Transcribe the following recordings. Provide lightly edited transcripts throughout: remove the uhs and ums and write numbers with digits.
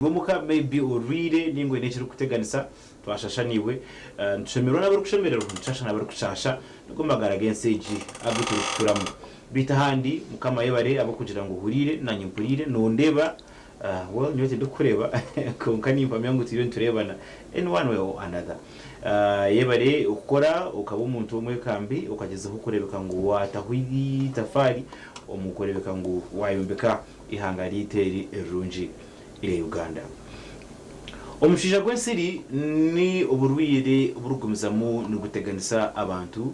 Iwe omuka maybe orwire ninga oine ekirikukuteganisa twashasha naiwe. Nitushemererwa n'abarikushemererwa, nitushasha n'abarikushasha. Nigo magara g'ensi egi agu turikuturamu. Beitu ahandi Mukama ayebare ahabw'okugira ngu ohuriire nanye mpuriire nondeeba well nyowe tindikukureeba kwonka nimpamya ngu turiyo nitureebana in one way or another. Yebare okukora okaba omuntu w'omwekambi okagyezaho kureebeka ngu waataho eitafaari omu kureebeka ngu wayombeka eihanga ryaitu eri erirungi erya Uganda. Omushaija gw'ensiri ni oburwaire oburikugumizamu nibuteganisa abantu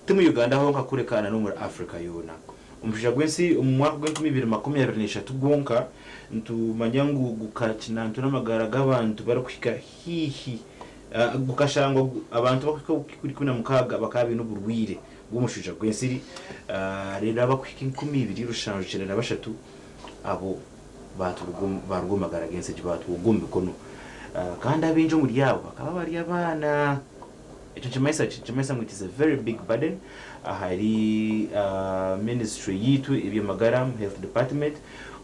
ti mu Uganda honka kureka na n'omuri Africa yoona. Omushaija gw'ensiri omu mwaka gw'enkumi ibiri makumyabiri n'eshatu gwonka nitumanya ngu gukakinantura amagara g'abantu barikuhika haihi gukashangwa abantu barikuhika ahari 16 bakaba baine oburwaire bw'omushaija gw'ensiri reero abarikuhika enkumi ibiri rushanju kyenda na bashatu abo baaruga omu magara g'ensi egi baatwogwa omu mikono. Kandi abaingi omuri abo bakaba bari abaana. Ekyo nikimanyisa ki? Nikimanyisa ngu it is a very big burden ahari ministry yaitu ey'eby'amagara, health department,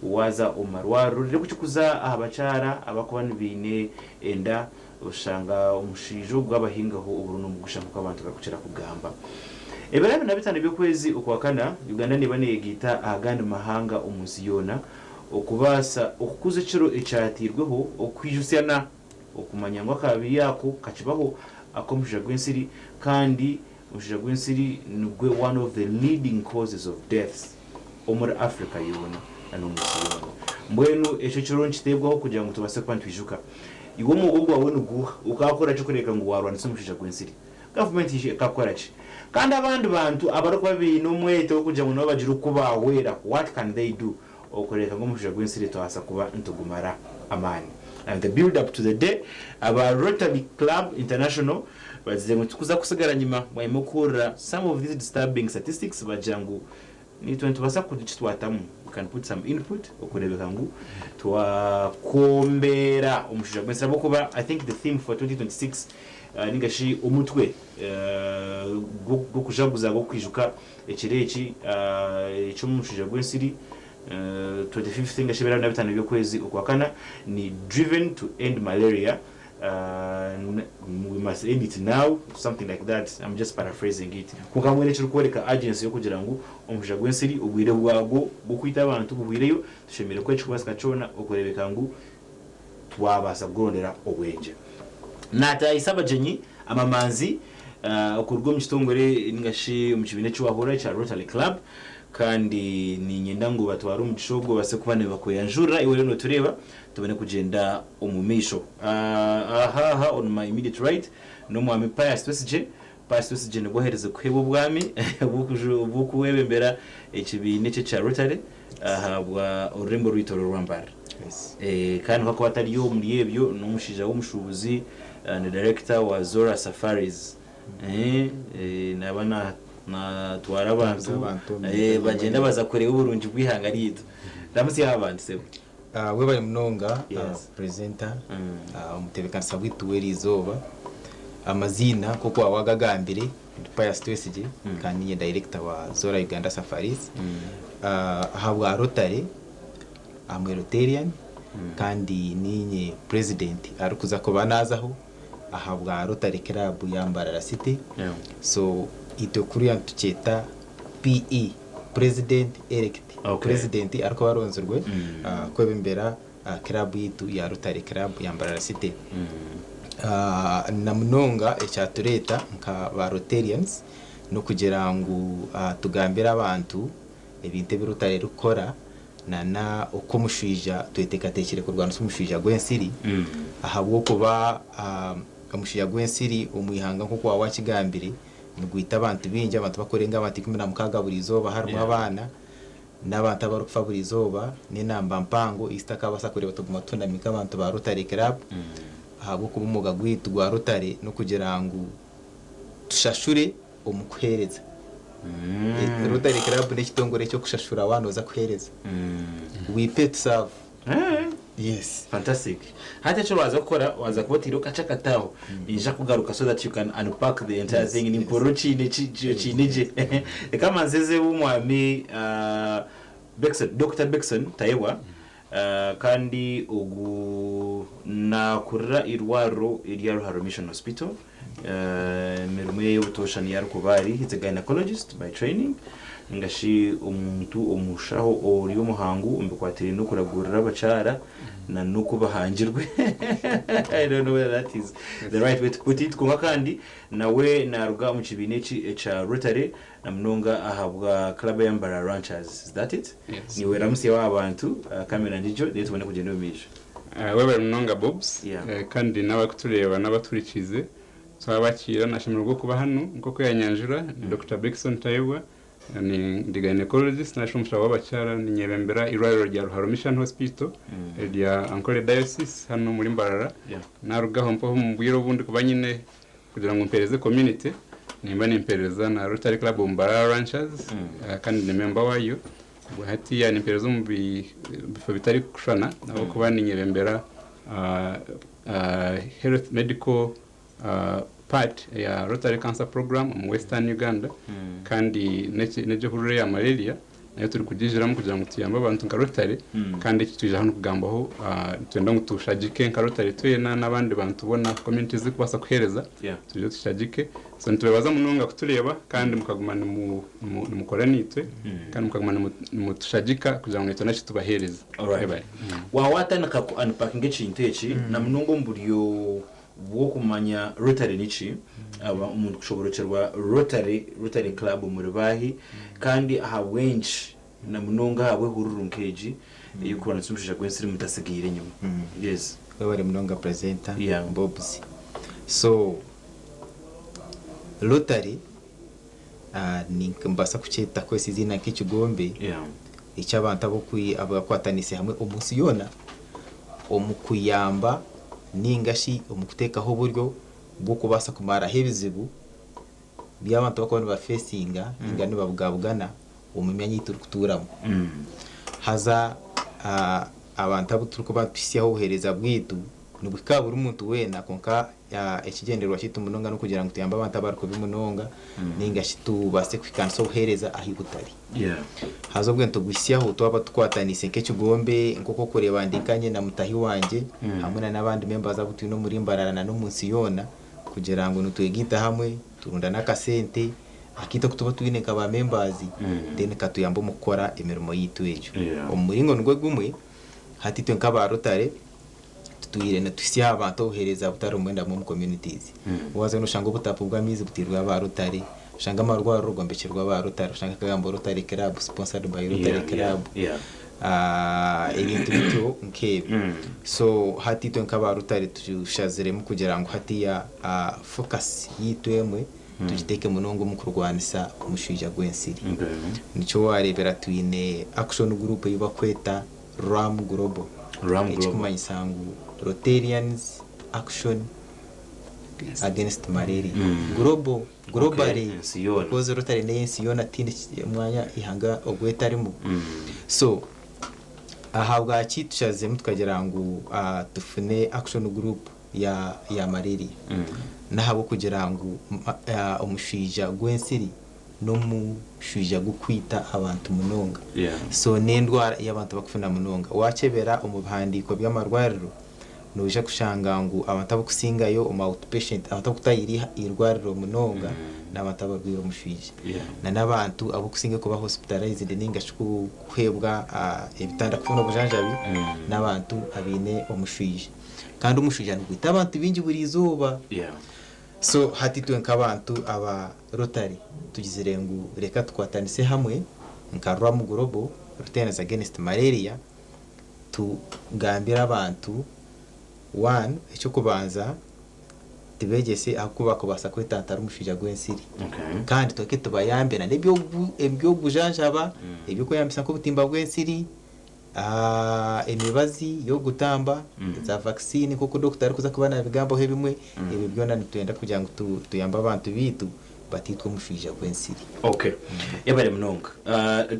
waaza omu marwariro reero ku kirikuza aha bakyara abarikuba baine enda oshanga omushaija ogwo abahingaho oburo n'omugusha nk'oku abantu barikukira kugamba. Ebiro 25 by'okwezi Okwakana, Uganda neeba neeyegaita aha gandi mahanga omu nsi yoona okubaasa okukuza ekiro ekyateirweho okwijusyana okumanya ngu akabi ako kakibaho ak'omushaija gw'ensiri kandi omushaija gw'ensiri nigwe one of the leading causes of deaths omuri Africa yoona na n'omu nsi yoona. Mbwenu ekyo ekiro nikiteebwaho kugira ngu tubaase kuba nitwijuka. Iwe omwogo gwawe niguuha? Okaakora ki kureebeka ngu waarwanisa omushaija gw'ensiri? Gavumenti ekakora ki? Kandi abandi bantu abarikuba baine omwete gw'okugira ngu nabo bagire oku baahwera, what can they do okureebeka ngu omushaija gw'ensiri twabaasa kuba nitugumara amaani? And the build up to the day, aba Rotary Club International bagizire ngu titukuza kusigara nyima bwanyima y'okuhurira some of these disturbing statistics bagira ngu Naitwe nitubaasa kugira eki twatamu, we can put some input, okureebeka ngu twakombeera omushaija gw'ensi ahabw'okuba I think the theme for 2026 ninga shi omutwe gw'okujaguza gw'okwijuka ekiro eki eky'omushaija gw'ensiri 25th ninga shi ebiro 25 by'okwezi okwakana ni driven to end malaria We must end it now, something like that, I'm just paraphrasing it. Kwonka mbwenu ekirikworeka urgency y'okugira ngu omushaija gw'ensiri obwire bwagwo bw'okwita abantu buhwireyo, tushemereire kukora ekirikubaasika kyona okureebeka ngu twabaasa kugurondera obwengye. Naataahisa abagyenyi amamanzi okuruga omu kitongore ninga shi omu kibiina eki waahurira ekya Rotary Club kandi niinyenda ngu batware omugisha ogu babaase kuba nibakweyanjurira iwe oriyo nootureeba Tubone kugyenda omu maisho. Aha aha on my immediate right n'omwami Pius Twesigye. Pius Twesigye nibwo aherize kuheebwa obwami obw'okwebembera ekibiina eki ekya Rotary ahabwa orurembo rwaitu oru orwa Mbarara. Kandi ku akuba atari omuri ebyo n'omushaija w'omushuubuzi ni director wa Zora Safaris. Naaba natwara abantu bagyenda baza kureeba oburungi bw'eihanga ryaitu. Ramutsya abantu sebo. Webare munonga presenter omutebekanisa waitu w'erizooba. Amaziina nk'oku waaba wagagambire ndi Pius Twesigye kandi ninye director wa Zora Uganda Safaris. Ahabwa Rotary I'm a Rotarian kandi ninye president arikuza kuba naazaho ahabwa Rotary Club ya Mbarara City. So itwe kuriya nitukyeta PE. President elect, Purezidenti arikuba aronzirwe kwebembera kiraabu yaitu ya Rotary Club ya Mbarara City. Na munonga ekyatureeta nka ba Rotarians n'okugira ngu tugambire abantu ebintu ebi Rotary erikukora na oku omushwija tweteekateekire kurwanisa omushwija gw'ensiri ahabw'okuba omushwija gw'ensiri omu ihanga nk'oku waaba wakigambire Nigwita abantu baingi, abantu barikurenga abantu 16 buri izooba harimu abaana n'abantu abarikufa buri izooba n'enamba mpango ei tutakabaasa kureeba tuguma tuhunami nk'abantu ba Rotary Club ahabw'okuba omwoga gwaitu gwa Rotary n'okugira ngu tushashure omu kuheereza. Rotary Club n'ekitongore eky'okushashura waaba nooza kuheereza. We pay to serve. Yes. Fantastic. Hati eki waaza kukora, waaza kuba oteire kakye akati aho, niinyija kugaruka so that you can unpack the entire thing. Nimpurira okiine okiine gye. Reka manze nze ow'omwami Beckson, Dokita Beckson Tayebwa. Kandi ogu naakurira eirwariro erya Ruharo Mission Hospital. Emirimo ye ey'obutoosha niyo arikuba ari, he's a gynaecologist by training, ninga shi omuntu omushaho ori omuhangu omu bikwatiraine n'okuragurira abakyara na n'oku bahangirwe. I don't know whether that is the right way to put it. Kwonka kandi nawe naaruga omu kibiina eki ekya Rotary na munonga ahabwa club eya Mbarara Ranchers. Is that it? Yes. Niiwe ramutsyaho aha bantu, kamera ngigyo, then tubone kugyenda omu maisho. Webare munonga Bobs Yeah. kandi n'abarikutureeba n'abatuhurikiize twabakiira nashemererwa okuba hanu nk'oku yanyanjura ni Dokita Beckson Tayebwa ni ndi gynaecologist narishi omushaho w'abakyara ninyebembera eirwariro rya Ruharo Mission Hospital erya Ankole Diocese hanu omuri Mbarara Yeah. narugaho mpaho omu bwire obu ndikuba nyine kugira ngu mpereze community nimba nimpereza na Rotary Club of Mbarara Ranchers kandi ndi member wayo Obwo hatiiya nimpeereza omu bifo bitarikushushana ahabw'okuba ninyebembera Health Medical part eya Rotary Cancer Program omu Western Uganda kandi n'egy'ehururu eya Malaria nayo turikugiijiramu kugira ngu tuyambe abantu nka Rotary kandi eki twija hanu kugambaho nitwenda ngu tushagike nka Rotary twena n'abandi bantu boona community ezirikubaasa kuheereza twije tushagike. So nitubebaza munonga kutureeba kandi mukaguma nimukora naitwe kandi mukaguma nimutushagika kugira ngu naitwe nakyo tubaheereze. Alright. Webale. Waaba watandika ku unpackinga ekintu eki na munonga omu buryo bw'okumanya Rotary niki, aba omuntu kushoborokyerwa Rotary, Rotary Club omuri baahi kandi ahabw'enki na munonga ahabw'ehururu nk'egi ey'okurwanisa omushaija gw'ensiri mutasigaire enyima. Yes. Webale munonga presenter Yeah. Bobs. So Rotary nimbaasa kukyeta kukozesa eiziina nk'ekigombe eky'abantu abakwataniise hamwe omu nsi yoona omu kuyamba nainga shi omu kuteekaho oburyo bw'okubaasa kumaraho ebizibu by'abantu abarikuba nibafeesinga nainga nibabugabugana omu myanya ei turikutuuramu. Haza abantu abu turikuba nituhitsyaho obuheereza bwaitu nibuhika aha buri muntu weena kwonka Ekigyendererwa kyaitu munonga n'okugira ngu tuyambe abantu abari kubi munonga ninga shi tubaase kuhikaanisa obuheereza ahu butari. Haza obwe nitubuhitsyaho twaba tukwataniise nk'ekigombe nk'oku orikureeba ndi nkanye na mutahi wangye hamwe na n'abandi members abu twine omuri Mbarara na n'omu nsi yoona kugira ngu nitwegaita hamwe turundane akasente akaitu aku tuba twine nka ba members then katuyamba omu kukora emirimo yaitu egyo. Omu muringo nigwo gumwe hati itwe nk'aba Rotary Tutwire nituhitsya aha bantu obuheereza butari bumwe na bumwe omu communities. Waaza noshanga obutapu bw'amaizi buteirwe aba Rotary, oshanga amarwariro gombekirwe aba Rotary, oshanga akagambo Rotary Club, sponsored by Rotary Club, ebintu bityo nk'ebyo. So hati itwe nk'aba Rotary tushaziremu kugira ngu hatiiya focus yaitu emwe tugiteeke munonga omu kurwanisa omushwija gw'ensiri. Nikyo waareebera twine action group ei bakweta Ram Global, Ram Global. Ekikumanyisa ngu Rotarians Action Against Malaria. Global, globally, Okay, ensi yoona. because Rotary n'ey'ensi yoona tihaine mwanya ihanga ogu etarimu. So, ahabwaki tushaziremu tukagira ngu tufune action group ya ya malaria? N'ahabw'okugira ngu omushwija gw'ensiri n'omushwija gurikwita abantu munonga. So n'endwara ei abantu barikufuna munonga. Waakyebera omu bihandiiko by'amarwariro, noija kushanga ngu abantu abarikusingayo omu out patient, abantu abarikutaaha eirwariro munonga n'abantu abarwaire omushwija. Na n'abantu abarikusingayo kuba hospitalized nainga shi kuheebwa ebitanda kufuna obujanjabi n'abantu abaine omushwija. Kandi omushwija nigwita abantu baingi buri izooba. So hati itwe nk'abantu aba Rotary tugizire ngu reka tukwatanise hamwe nka Rwamu Global Rotarians Against Malaria tugambire abantu one eky'okubanza tubegyese ahu bakubaasa kwetantara omushaija gw'ensiri kandi tugaruke tubayambe na n'eby'okujanjaba eby'okweyambisa nk'obutimba bw'ensiri Emibazi y'okugutamba, za vaccine nk'oku dokita arikuza kuba nabigambaho ebimwe, ebyo byona nitwenda kugira ngu tuyambe abantu baitu bataitwa omushwija gw'ensiri. Okay. Yebare munonga.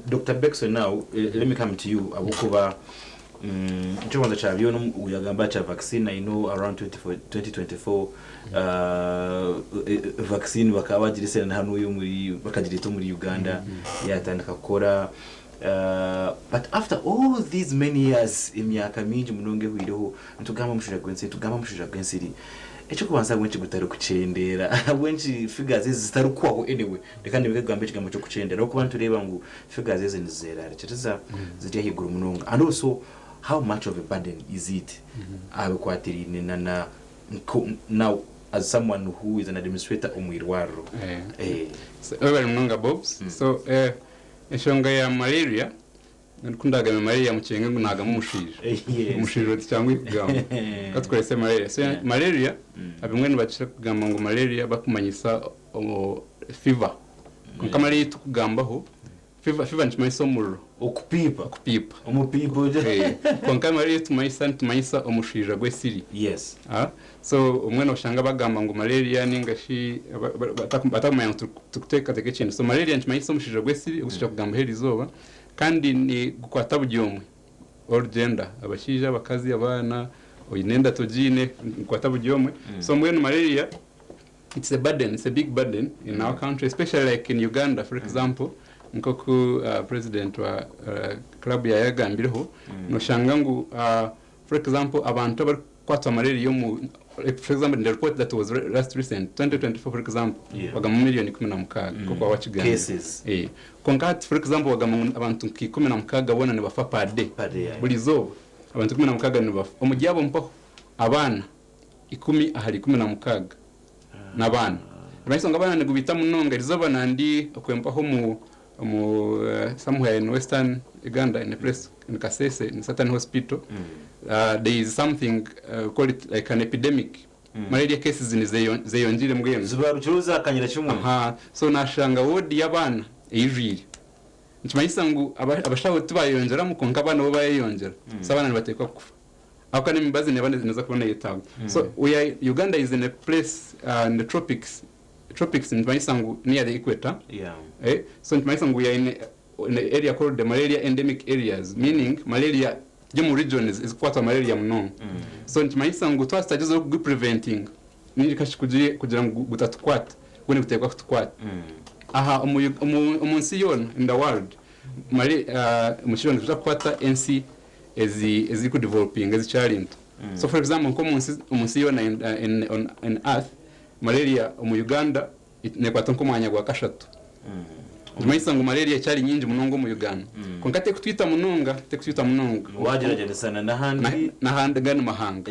Dokita Beckson now let me come to you ahabw'okuba eky'okubanza kya byona yagamba aha kya vaccine I know around 2024 vaccine bakaba bagiresire na hanuya omuri bakagireeta omuri Uganda yatandika kukora. But after all these many years, emyaka mingi munonga ehweireho, nitugamba omushaija gw'ensiri, nitugamba omushaija gw'ensiri. Eky'okubanza ahabw'enki gutarikukyendeera? Ahabw'enki figures ezi zitarikuhwaho anyway? Reka ndeke kugamba ekigambo ky'okukyendeera ahabw'okuba nitureeba ngu figures ezi nizerarikiriza, ziri ahaiguru munonga. And also how much of a burden is it aha bikwatiraine na na now as someone who is an administrator omu irwariro? So webare munonga Bobs. So enshonga ya malaria, ku ndagamba malaria mukyenge ngu nagamba omushaija. Omushaija oti kyanguhi kugamba. Ka tukorese malaria. So malaria abamwe nibakira kugamba ngu malaria bakumanyisa fever. Kwonka malaria ei tukugambaho, fever fever nikimanyisa omuriro. Okupiipa. Okupiipa. Omupiipa ogyo. Kwonka malaria ei tumanyisa nitumanyisa omushaija gw'esiri. So obumwe noshanga bagamba ngu malaria ninga shi batakumanya ngu turikuteekateeka ekindi. So malaria nikimanyisa omushaija gw'esiri ogu turikukira kugambaho erizooba kandi nigukwata buri omwe, all gender, abashaija, abakazi, abaana, oine enda togiine, nigukwata buri omwe. So mbwenu malaria it's a burden, it's a big burden in our country especially like in Uganda for example nk'oku president wa club yayagambireho, noshanga ngu for example abantu abarikukwatwa malaria omu like for example in the report that was last recent 2024 for example bagamba 16 million nk'oku waba wakigambire. Cases. Kwonka hati for example bagamba ngu abantu nka 16 boona nibafa per day. Per day, yeah. Buri izooba abantu 16 nibafa. Omuri abo mpaho abaana 10 ahari 16 n'abaana. Nimanyisa ngu abaana nigubiita munonga. Erizooba nandi okwempaho omu somewhere in western Uganda in a place in Kasese in certain hospital, there is something, call it like an epidemic. Malaria cases nizeyongyire mbwenu. Zibarukire zakanyira kimwe. Aha, so nashanga ward y'abaana eijwire. Nikimanyisa ngu abashaho tibayeyongyeramu kwonka abaana bo bayeyongyera. So abaana nibateekwa kufa. Ako n'emibazi neba neza kuba neyetaaga. So we are, Uganda is in a place in the tropics. Tropics nikimanyisa ngu near the equator. So nikimanyisa ngu we are in an area called the malaria endemic areas, meaning malaria mu regions ezikukwatwa malaria munonga. So nikimanyisa ngu twaba tutagezeho kugipreventing ninga shi kugira ngu gutatukwata, gwo niguteekwa kutukwata. Aha omu nsi yoona, in the world, omushaija niguza kukwata ensi ezi ezirikudevelopinga, ezikyari nto. So for example nk'omu nsi yoona in earth, malaria omu Uganda nekwata nk'omwanya gwa kashatu. Nikimanyisa ngu malaria ekyari nyingi munonga omu Uganda. Kwonka tekutwita munonga, tekutwita munonga. Wagyeragyeresana n'ahandi. N'ahandi gani mahanga.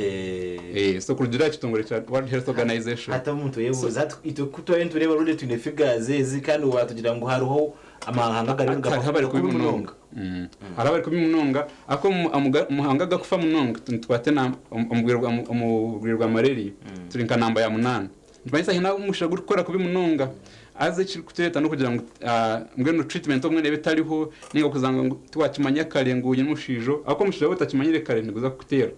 So kurugira aha kitongore kya World Health Organization. Hati omuntu oyebuuza hati itwe ku twari nitureeba rundi twine figures ezi kandi watugira ngu hariho amahanga gariyo hariho abari kubi munonga. Hariho abari kubi munonga ako omuhanga gakufa munonga nitukwate omubwire bwa malaria turi nka namba ya 8. Nikimanyisa hiine omushaija gurikukora kubi munonga. Haza ekirikutureeta n'okugira ngu mbwenu treatment obumwe neeba etariho ninga kuzanga ngu tiwakimanya kare ngu oine omushaija ahabw'okuba omushaija waaba otakimanyire kare niguza kukuteera.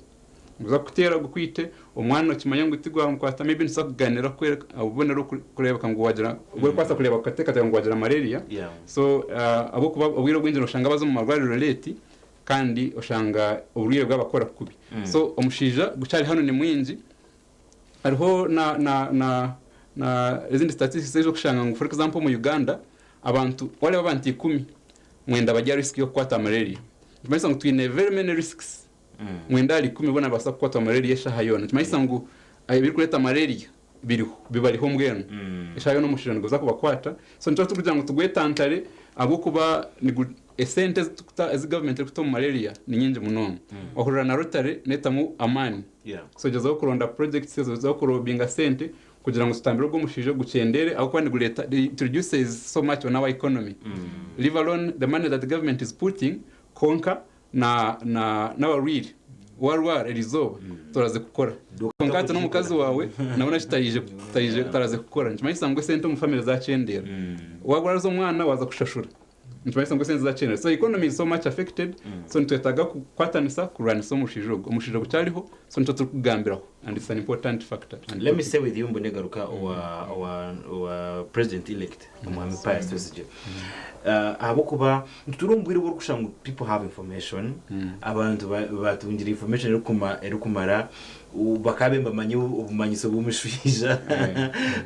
Niguza kukuteera gukwite omwana okimanye ngu tigwamukwata maybe nituza kuganira kwereka obubonero kureebeka ngu wagira orikubaasa kureeba okateekateeka ngu wagira malaria. So ahabw'okuba obwire obwingi noshanga baza omu marwariro late kandi oshanga oburwaire bwabakora kubi. So omushaija gukyari hanu ni mwingi. Hariho na ezindi statistics ez'okushanga ngu for example omu Uganda abantu wareeba abantu 10, 9 bari aha risk y'okukwata malaria. Nikimanyisa ngu twine very many risks. 9 ahari 10 boona nibabaasa kukwatwa malaria eshaaha yoona. Nikimanyisa ngu ebirikureeta malaria biriho, bibariho mbwenu. Eshaaha yoona omushaija niguza kubakwata. So nituba turikugira ngu tugwetantare ahabw'okuba esente ezi government erikuta omu malaria ni nyingi munonga. Wahurira na Rotary neetamu amaani. So gyezaho kuronda projects, gyezaho kurobinga sente kugira ngu tutambire ogwo omushaija gukyendere ahabw'okuba nigureeta, it reduces so much on our economy. Leave alone the money that the government is putting, konka na n'abarwaire warwara erizooba toraze kukora. Konka hati n'omukazi waawe nabona kitayije kitayije taraze kukora. Nikimanyisa ngu esente omu family zakyendera. Wagwaraza omwana waza kushashura. Nikimanyisa ngu esente zakyendera. So economy is so much affected. So nitwetaaga kukwatanisa kurwanisa omushaija ogu. Omushaija gukyariho, so nikyo turikugambiraho. And it's an important factor. And Let me stay with you, Mbonegaruka, owa president elect omwami Pius Twesigye, ahabwokuba nitutura omu bwire oburikusha ngu people have information, abantu batungire information erikumara, bakabe nibamanya obumanyiso bw'omushwija,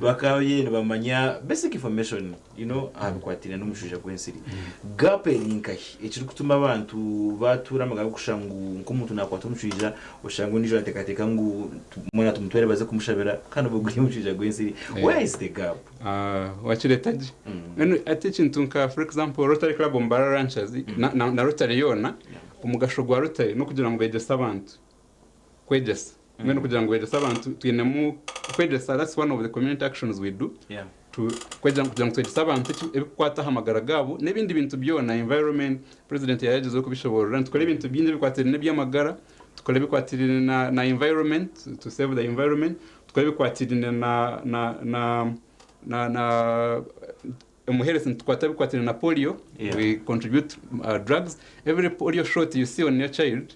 bakabe nibamanya basic information aha bikwatiraine n'omushwija gw'ensiri. Gap eri nkahi ekirikutuma abantu batura amagara kusha ngu nk'omuntu nakwata omushwija, oshanga ondiijo nateekateeka ngu mwana tumutware baze kumushabira kandi obwo guri omushwija gw'ensiri? Where is the gap? Wakireta gye. Mbwenu ati ekintu nka, for example, Rotary Club Mbarara Ranchers na Rotary yoona, omugasho gwa Rotary n'okugira ngu beegyese abantu, kwegyesa. Mbwenu kugira ngu beegyese abantu, twinemu kwegyesa. That's one of the community actions we do. Kugira ngu twegyese abantu ebikukwata aha magara gaabo n'ebindi bintu byona, environment. President yayagezeho kubishoborora. Nitukora ebintu bingi ebikwatirine n'eby'amagara, tukora ebikwatirine na environment, to save the environment, tukora ebikwatirine na omuheresi, nitukwata ebikwatirine na polio. We contribute drugs. Every polio shot you see on your child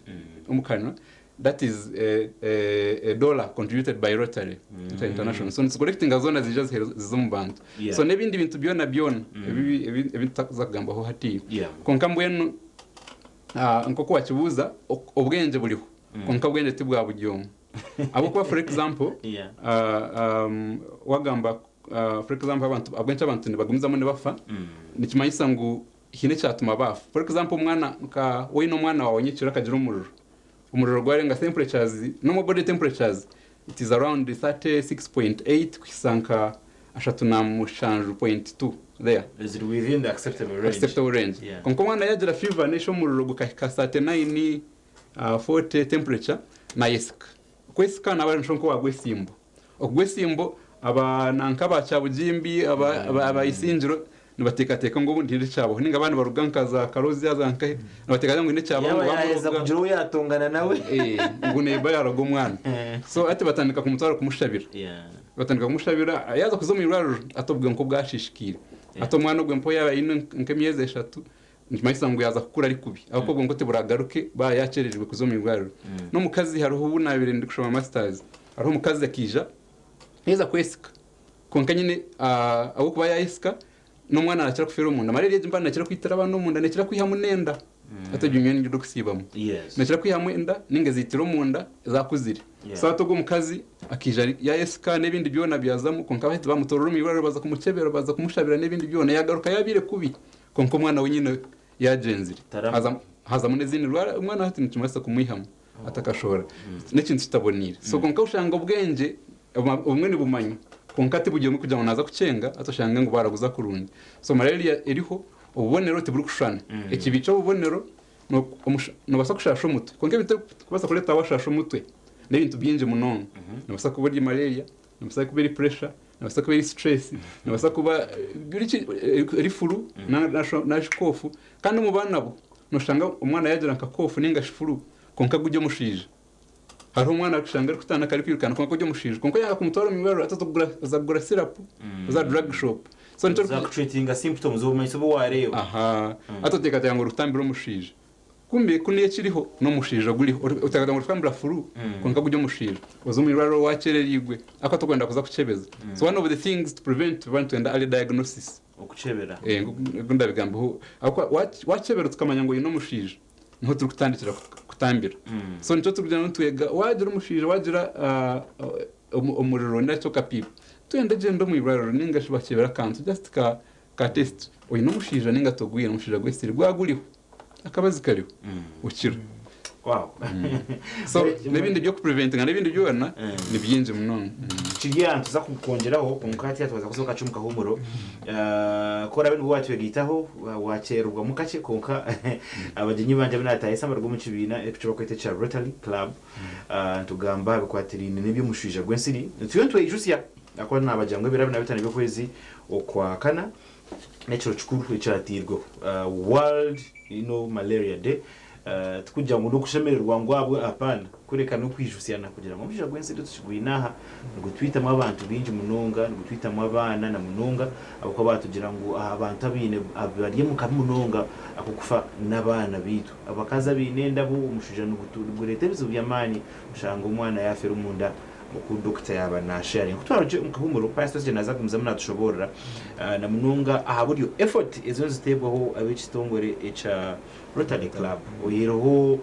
omukanwa, that is a dollar contributed by Rotary International. So nitucollectinga zona zija ziza omu bantu. So n'ebindi bintu byona byona ebi tutakuza kugambaho hatiya. Konka mbwenu nk'oku wakibuuza, obwengye buriho, konka obwengye tibwa buri omwe, ahabw'okuba, for example, wagamba, for example, abantu abwenki abantu nibagumizamu nibafa, nikimanyisa ngu hiine ekyatuma bafa. For example, omwana nka woine omwana wawe nyekiro akagira omuriro, omuriro gwarenga temperatures, normal body temperatures, it is around 36.8 kuhisa nka 37.2 there. Is it within the acceptable range? Acceptable range. Konka omwana yagira fever nesha omuriro gukahika 39, 40 temperature, nayesika. Kwesika naba ari nko wagwa esimbo. Okugwa esimbo, aba nanka abakyabugimbi, abayisingiro nibateekateeka ngu obundi hine ekyabaho, ninga abandi baruga nka za Karozi za nkahe, nibateekateeka ngu hine ekyabaho, ngu Yaba yaheza bamuroga. Kugira ou yatongana nawe. Ngu neba yaroga omwana. So ati batandika kumutwara kumushabira. Batandika kumushabira, yaza kuza omu irwariro ati obwe nko bwashishikire. Ati omwana ogwe mpo yaba aine nk'emyezi 3, nikimanyisa ngu yaza kukura ari kubi, ahubwo obwo nko tiburagaruke ba yakyerererwe kuza omu irwariro. N'omukazi, hariho obu nabire ndi kushoma masters, hariho omukazi akiija yeza kwesika, konka nyine ahabw'okuba yayesika n'omwana arakira kufeera omunda. Malaria egi mpa nekira kwitira abaana omunda, nekira kwihamu n'enda. Ati egyo nyowe ningida okusiibamu. Nekira kwihamu enda ninga ezitira omunda zakuzire. So ati ogwo omukazi akiija yayesika n'ebindi byona byazamu, konka bahita bamutorora omu irwariro, baza kumukyebera, baza kumushabira n'ebindi byona, yagaruka yabiire kubi, konka omwana we nyine yagyenzire. Hazamu n'ezindi ndwara. Omwana hati nikimubasa kumwihamu atakashobora n'ekintu kitaboniire. So konka oshanga obwengye obumwe nibumanywa, konka tiburi omwe kugira ngu naza kucenga ati oshange ngu baraguza kurungi. So malaria eriho, obubonero tiburikushushana. Ekibi ky'obubonero nobaasa kushasha omutwe, konka ebintu ebirikubaasa kureeta washasha omutwe n'ebintu bingi munonga. Nobaasa kuba ori malaria, nobaasa kuba eri pressure, nobaasa kuba eri stress, nobaasa kuba eri flu nashi cough. Kandi omu baana bo noshanga omwana yagira nka cough ninga shi flu, konka guri omushaija. Hariho omwana arikushanga arikutandika ari kwirukana, konka guri omushaija, konka yanga kumutwara omu irwariro, ati aza kugura syrup za drug shop. So nikyo Zakutreatinga symptoms, obumanyiso obu wareeba. Aha, ati oteekateeka ngu orikutambira omushaija, kumbe kuniyo ekiriho n'omushaija guriho. Oteekateeka ngu orikutambira flu, konka guri omushaija, oza omu irwariro wakyererigwe ako tokwenda kuza kukyebeza. So one of the things to prevent, tuba nitwenda early diagnosis. Okukyebera. Ngu ndabigambaho. Ahabw'okuba wakyebera tukamanya ngu oine omushaija, niho turikutandikira kutambira. So nikyo turikugira ngu nitwega, wagira omushaija, wagira omuriro nakyo kapipa, twenda gyenda omu irwariro ninga shi bakyebera akantu just ka test, oine omushaija ninga togwire omushaija gw'esiri. Gwaguriho, akabazi kariho, okira. So n'ebindi by'okupreventinga n'ebindi byona ni bingi munonga. Kiri aha nituza kukwongyeraho, kwonka hati twaza kuza kacumu kahumuro. Ku oraabe nibwo watwegaitaho, wakyererwamu kakye, kwonka abagyenyi bangye abu naatahisa baruga omu kibiina eki barikweta ekya Rotary Club. Nitugamba aha bikwatiraine n'eby'omushwija gw'ensiri. Turiyo nitweyijutsya ahakuba naabagira ngu ebiro 25 by'okwezi okwa kana n'ekiro kikuru ekyatairweho, World Malaria Day. Tikugira ngu n'okushemererwa ngu ahabwe, apaana, kureka n'okwijusyana kugira ngu omushaija gw'ensiri tukigwine aha nigutwitamu abantu bingi munonga, nigutwitamu abaana na munonga, ahabw'okuba batugira ngu abantu abaine bari omu kabi munonga ak'okufa n'abaana baitu, abakazi abaine endabo. Omushaija nigureeta ebizibu by'amaani, oshanga omwana yaafera omunda. Oku dokita yaaba nasharinga. Ku twarugye omu kahuumuro, Pastor Osigye naaza kugumizamu naatushoboorora na munonga aha buryo effort eziyo niziteebwaho ab'ekitongore ekya Rotary Club. Oyihireho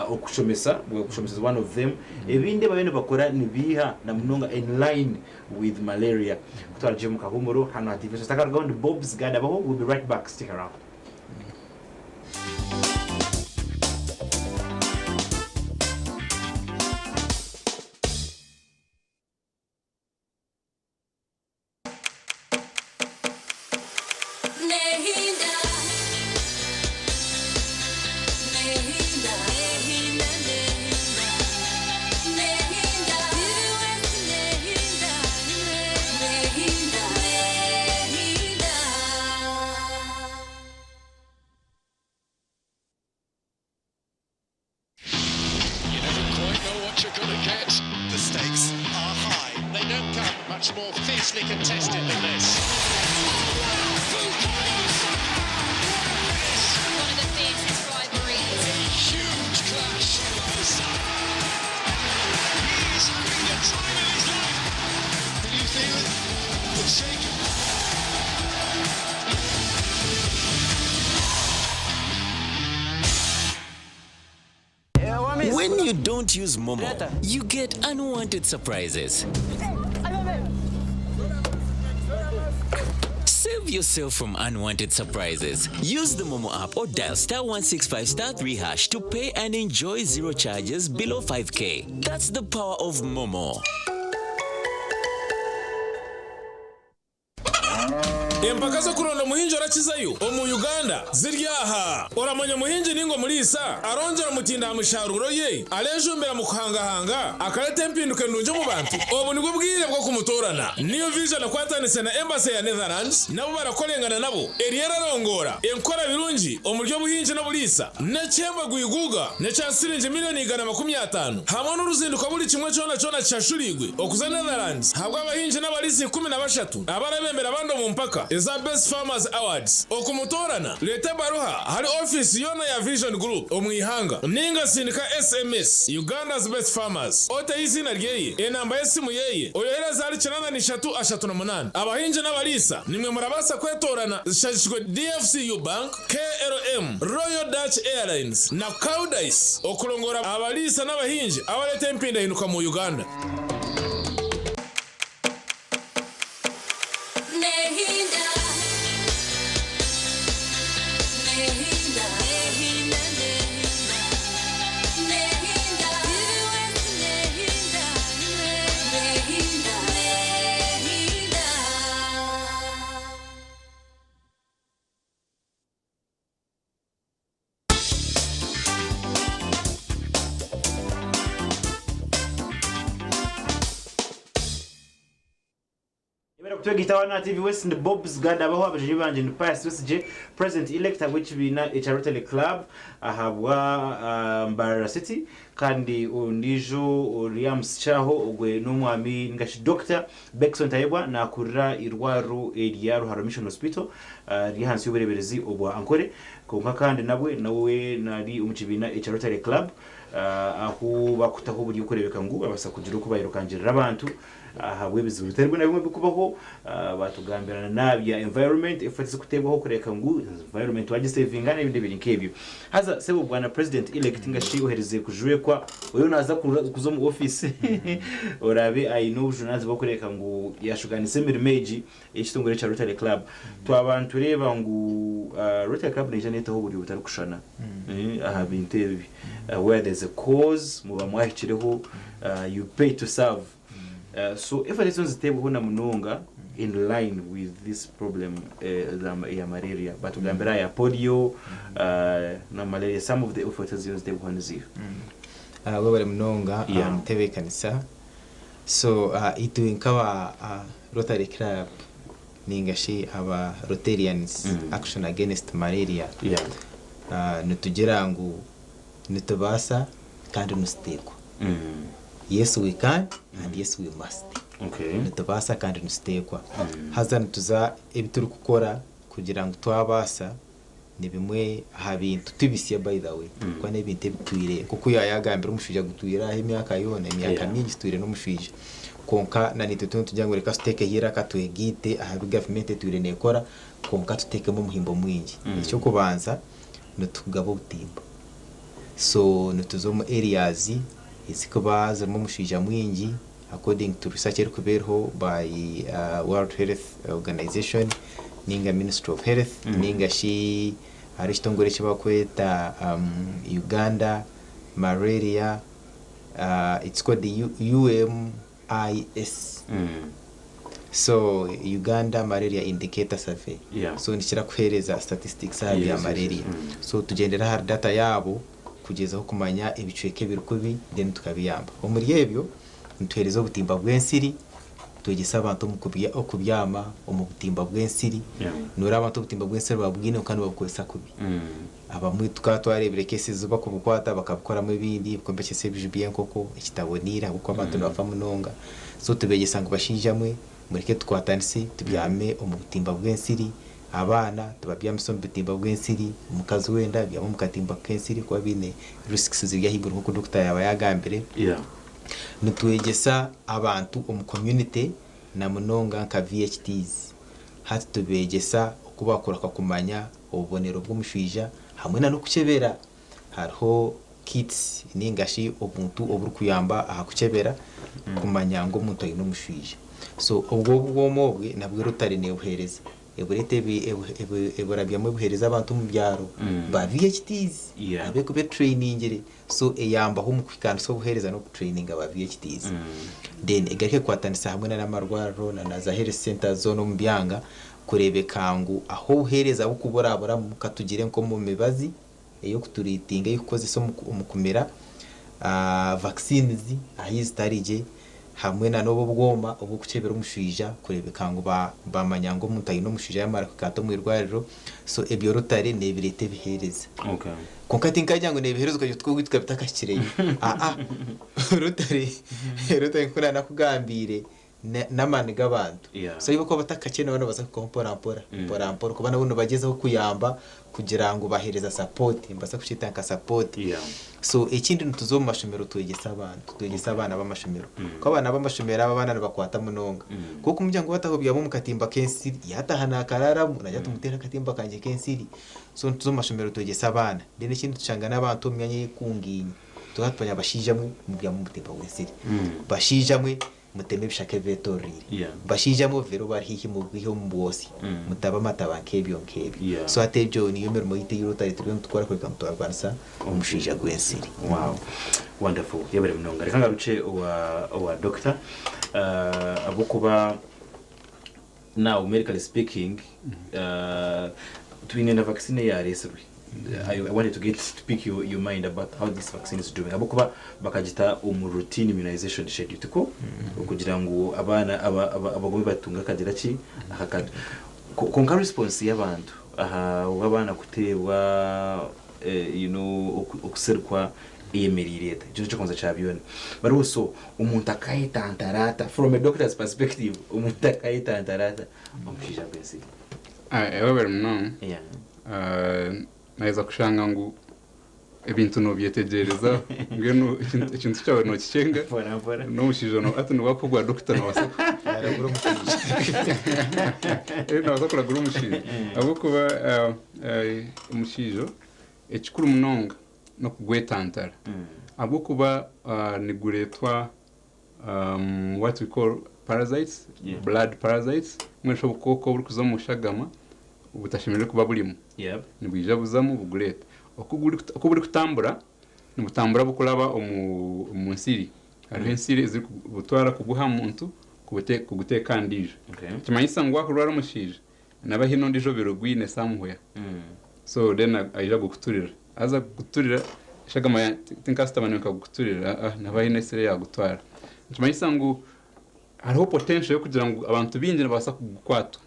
okushomesa, okushomesa is one of them, ebindi ebi bariyo nibakora nibiiha na munonga in line with malaria. Ku twarugye omu kahuumuro, hanu aha TV Takarugaho ndi Bobs Gadabaho, we'll be right back, stick around. You never quite know what you're going to get. The stakes are high. They don't come much more fiercely contested than this. One of the fiercest rivalries. A huge clash. He is having the time of his life. Can you feel it? It's shaking. When you don't use Momo, you get unwanted surprises. Save yourself from unwanted surprises. Use the Momo app or dial star 165 star 3 hash to pay and enjoy zero charges below 5K. That's the power of Momo. Empaka z'okuronda omuhingi orakizayo omu Uganda ziri aha. Oramanya omuhingi ninga omuriisa arongyera omutindo aha misharuuro ye, arejumbira mu kuhangahanga akareta empinduka endungi omu bantu? Obu nibwo bwire bw'okumutoorana. New Vision ekwatanise na Embassy ya Netherlands nabo barakorengana nabo eriyo erarongoora enkora birungi omuri obuhingi n'oburiisa n'ekihembo gwiguga n'ekya siringi miriyoni 150 hamwe n'oruzinduko buri kimwe kyona kyona kishashuriirwe okuza Netherlands ahabw'abahingi n'abariisa 13 abarabembera abandi omu mpaka eza Best Farmers Awards. Okumutoorana, reeta ebaruha ahari ofiisi yoona ya Vision Group omu ihanga ninga sindika SMS Uganda's Best Farmers oteho eiziina ryeye, enamba y'esimu yeye, oyohereze ahari 83 38. Abahingi n'abariisa nimwe murabaasa kwetoorana zishagikirwe DFCU Bank, KLM, Royal Dutch Airlines na Koudijs okurongoora abariisa n'abahingi abareeta empindahinduka mu Uganda. Yebare kutwegitaho hanu aha TV West ndi Bobs Gadabaho abagenyi bangye ni Pius Besigye President elect ahabw'ekibiina ekya Rotary Club ahabwa Mbarara City kandi ondiijo ori aha musikyaho ogwe n'omwami ningashi Dokita Beckson Tayebwa nakurira eirwariro erya Ruharo Mission Hospital riri ahansi y'obureeberezi obwa Ankole kwonka kandi nabwe nawe nari omu kibiina ekya Rotary Club ahu bakutaho oburyo kureebeka ngu babaasa kugira oku bairukangirira abantu ahabw'ebizibu bitari bimwe na bimwe ebirikubaho. Batugambira n'aha bya environment efforts ezirikuteebwaho kureebeka ngu environment wagisevinga n'ebindi ebiri nk'ebyo. Haza sebo bwana president elect ningashi ohereze kujwekwa oriyo naaza kuza omu office oraabe aine obujunaanizibwa bw'okureebeka ngu yashugaanisa emirimo egi ey'ekitongore ekya Rotary Club. Twaba nitureeba ngu Rotary Club neija neetaho oburyo butarikushushana aha bintu ebi. Where there's a cause muba mwahikireho you pay to serve. So effort ezo niziteebwaho na munonga in line with this problem ya malaria. Batugambira aha ya polio na malaria some of the efforts eziriyo niziteebwaho niziiha? Webare munonga mutebeekanisa. So itwe nk'aba Rotary Club ninga shi aba Rotarians Action Against Malaria nitugira ngu nitubaasa kandi nituteekwa. Yes we can and yes we must. Nitubaasa kandi nituteekwa. Haza nituza ebi turikukora kugira ngu twabaasa. Ni bimwe aha bintu ti bisya by the way kuba n'ebintu ebitwire nk'oku yaayagambire omushwija gutwire aho emyaka yoona emyaka Yeah. mingi tutwire n'omushwija kwonka na naitwe turiyo nitugira ngu reka tuteekeho eiraka twegaite aha bi gavumenti etwire neekora kwonka tuteekemu omuhimbo mwingi. Eky'okubanza nitugaba obutimba so nituza omu areas ezikuba zirimu omushaija mwingi according to research erikuba eriho by World Health Organization ninga Ministry of Health ninga shi hariho ekitongore eki barikweta Uganda Malaria it's called the UMIS so Uganda Malaria Indicator Survey so nikira kuheereza statistics aha bya malaria so tugyendera ahari data yaabo kugyezaho kumanya ebicweka ebiri kubi then tukabiyamba. Omuri ebyo nituheereza obutimba bw'ensiri twegyesa abantu omu okubyama omu butimba bw'ensiri. Noreeba abantu obutimba bw'ensiri babwine kwonka nibabukozesa kubi. Abamwe tukaba twareebire cases ezi bakubukwata bakabukoramu ebindi bikombekesa ebiju by'enkoko ekitaboniire ahabw'okuba abantu nibafa munonga. So tubeegyesa ngu bashaija mwe mureke tukwatanise tubyame omu butimba bw'ensiri, abaana tubabyamise omu butimba bw'ensiri, omukazi wenda abyame omu katimba k'ensiri kuba biine risks ziri ahaiguru nk'oku dokita yaaba yaagambire. Nitwegyesa abantu omu community na munonga nka VHTs. Hati tubeegyesa oku bakuraka kumanya obubonero bw'omushwija hamwe na n'okukyebera. Hariho kits ninga shi obuntu oburikuyamba aha kukyebera kumanya ngu omuntu aine omushwija. So obwo obwoma obwe nabwo Rotary nebuheereza. Ebureeta eburabyamu ebuheereza abantu omu byaro ba VHTs abu ekuba etrainingire. So eyambaho omu kuhikaanisa obuheereza n'okutraininga ba VHTs. Then egaruka ekwatanisa hamwe na n'amarwariro na na za health centers zoona omu byanga kureebeka ngu ahu obuheereza bukuburaburamu katugire nk'omu mibazi ey'okuturiitinga ey'okukozesa omu kumira vaccines ahu zitari gye hamwe na n'obu obwoma obw'okukyebera omushwija kureebeka ngu bamanya ngu omuntu aine omushwija yamara kuhika ata omu irwariro. So ebyo Rotary neebireeta ebiheereza. Kwonka tinkagira ngu neebiheereza okagira oti twika bitakahikireyo. Aa Rotary nk'oku naanakugambiire n'amaani g'abantu. So ahu barikuba batakakye nabo nibaza kuhikaho mpora mpora mpora mpora kuba nabo nibagyezaho kuyamba kugira ngu baheereza support nibaasa kukyeta nka support. So ekindi nituza omu mashomero twegyesa abantu twegyesa abaana b'amashomero. Ku abaana b'amashomero abo abaana nibakwata munonga. Ku okumugira ngu wataha obyame omu katimba k'ensiri yaataha naakararamu naagira ati muteere akatimba kangye k'ensiri. So nituza omu mashomero twegyesa abaana. Then ekindi tushanga n'abantu omu myanya eyekungaine tukaba tumanya bashaija mwe mubyame omu butimba bw'ensiri. Bashaija mwe muteme ebishaka ebibetororire. Bashaija mwe obuveera obwari haihi mubwihe omu bwosi mutabe amataba nk'ebyo nk'ebyo. So hati ebyo niyo mirimo yaitu ei Rotary turiyo nitukora kureka ngu twarwanisa omushaija gw'ensiri. Wow. Wonderful. Yebare munonga. Reka ngarukye owa owa doctor. Ahabw'okuba now medically speaking twine na vaccine eyaresirwe. I wanted to get to pick your mind about how this vaccine is doing. Ahabw'okuba bakagita omu routine immunization schedule tikwo? Okugira ngu abaana abagume batunge akagira ki? Akakado. Kwonka response y'abantu aha abaana kuteebwa okuserukwa eyemereire eta? Ekyo nikyo kikubanza kya byona. But also omuntu akayetantara ata from a doctor's perspective omuntu akayetantara ata omushaija gw'ensiri? Webare munonga. Naheza kushanga ngu ebintu nobyetegyereza mbwenu ekintu kyawe nokikyenga Mpora mpora. N'omushaija hati nobwa dokita nobaasa Yaragura omushaija. Nobaasa kuragura omushaija ahabw'okuba omushaija ekikuru munonga n'okugwetantara ahabw'okuba nigureetwa what we call parasites, blood parasites, mbwenu shi obukooko oburikuza omu shagama butashemereire kuba burimu. Nibwija buzamu bugureeta. Oku burikutambura nibutambura bukuraba omu nsiri. Hariho ensiri ezirikubutwara kubuha muntu kuguteeka aha ndiijo. Nikimanyisa ngu wakurwara omushaija naba haine ondiijo obaire ogwine somewhere. So then aija agukuturira. Haza kuguturira eshagama tinkasitamana nkagukuturira naba haine esiri eyagutwara. Nikimanyisa ngu hariho potential y'okugira ngu abantu baingi nibabaasa kugukwatwa.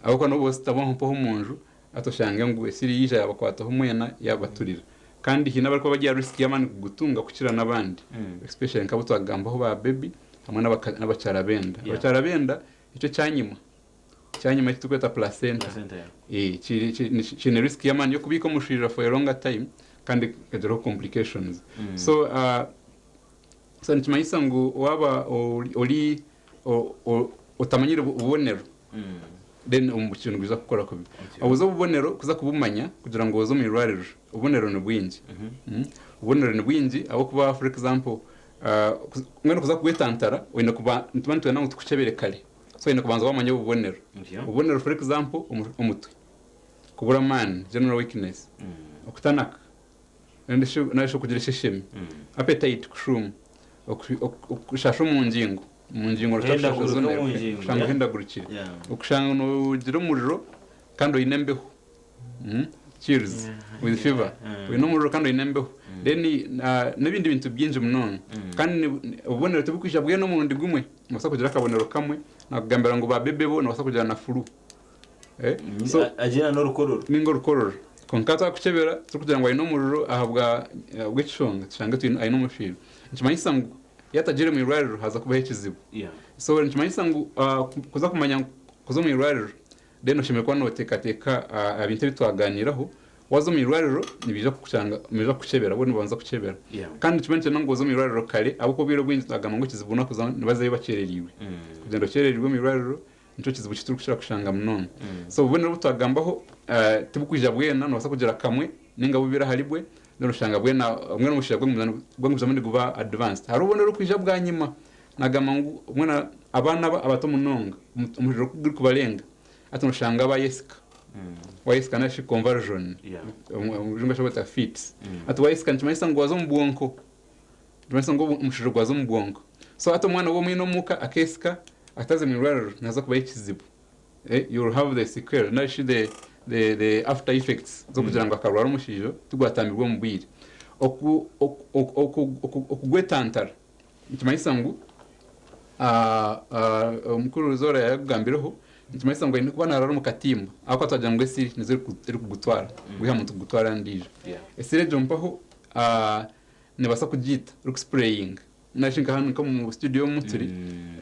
Ahabw'okuba nobu ositama mpaho omu nju hati oshange ngu esiri yaija yabakwataho mwena yabaturira. Kandi haine abarikuba bari aha risk y'amaani kugutunga kukira n'abandi. Especially nk'abu twagambaho ba baby hamwe n'abakyara b'enda. Abakyara b'enda ekyo ekyanyima. Ekyanyima eki turikweta placenta. Placenta, yeah. Kiine risk y'amaani y'okubiika omushwija for a longer time kandi ekagiraho complications. So nikimanyisa ngu waaba ori otamanyire bubonero, then omushwija nigwija kukora kubi. Obuza obubonero kuza kubumanya kugira ngu oze omu irwariro, obubonero ni bwingi. Obubonero ni bwingi ahabw'okuba, for example, mbwenu kuza kubwetantara oine kuba nituba nitwenda ngu tukukyebere kare. So oine kubanza wamanya obubonero. Obubonero, for example, omutwe, kubura amaani, general weakness, okutanaka, nari shi okugira esheshemi, appetite kushuuma, okushasha omu ngingo. Kuhendagurika omu ngingo, Kushanga ohendagurikire. Okushanga nogira omuriro kandi oine embeho. Chills with fever. Oine omuriro kandi oine embeho. Then n'ebindi bintu bingi munonga. Kandi obubonero tibukwija bwena omurundi gumwe. Nobaasa kugira akabonero kamwe, nakugambira ngu ba bebe bo nobaasa kugira na flu. So Agira n'orukororo. Ninga orukororo. Konka twakukyebera turikugira ngu aine omuriro ahabwa bw'ekishonga, tushange aine omushwija. Nikimanyisa ngu yatagire mu irwariro haza kubaho ekizibu. So nikimanyisa ngu kuza kumanya kuza omu irwariro, then oshemereire kuba noteekateeka ebintu ebi twaganiraho. Waza omu irwariro nibiija kukushanga, nibiija kukukyebera, bo nibabanza kukyebera. Kandi nikiba nikyenda ngu oze omu irwariro kare ahabw'okuba obwire obwingi twagamba ngu ekizibu n'okuza nibazayo bakyereriirwe. Kugyenda okyereriirwe omu irwariro nikyo kizibu kiturikukira kushanga munonga. So obubonero obu twagambaho tibukwija bwena, nobaasa kugira kamwe ninga bubiri ahari bwe, then oshanga bwena mbwenu omushwija gwagumizamu niguba advanced. Hariho obubonero obukwija bwanyima, nagamba ngu mbwenu abaana abato munonga omushwija gurikubarenga, hati noshanga bayesika. Wayesika nari shi convulsion. Omu Rujungu bashobora fits. Hati wayesika nikimanyisa ngu waza omu bwonko. Nikimanyisa ngu omushwija gwaza omu bwonko. So hati omwana w'omwine omuka akesika ataze mu irwariro naza kubaho ekizibu. You will have the sequel nari shi the after effects z'okugira ngu akarwara omushwija tigwatambirwa omu bwire. Okugwetantara nikimanyisa ngu omukuru Zora yakugambireho, nikimanyisa ngu aine kuba narara omu katimba aho twagira ngu esiri nizo erikugutwara gwiha muntu kugutwara ndiijo. Esiri egyo mpaho nibaasa kugiita erikusprayinga nari nka hano nka mu studio omu turi,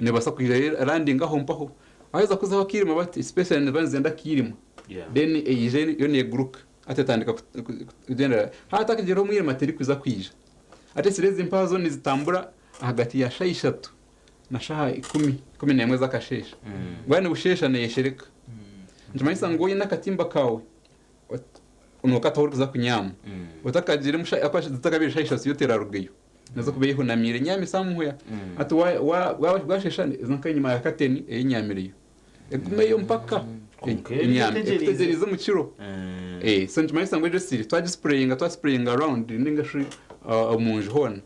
nibaasa kwija landing aho mpaho aheza kuzaho akirima bati, especially niba nizenda akirima. Then eyije yo neguruka ate etandika kugendera hata akagera omwirima terikuza kwija. Ate esiri ezi mpaho zo nizitambura ahagati ya shaha 3 na shaha 11 z'akasheshe. Bwani bushesha neyeshereka. Nikimanyisa ngu oine akatimba kawe nokataho orikuza kunyama otakagira zitakabire shaha 3 yo terarugayo, naza kuba yehunamire nyame somewhere. Ati bwashesha izo nka enyuma ya kateni eyinyamireyo egumeyo mpaka Konka enyame ekutegyereize. Ekutegyereize omu kiro. So nikimanyisa ngu egyo siri twagisprayinga, twasprayinga around ninga shi omu nju hoona,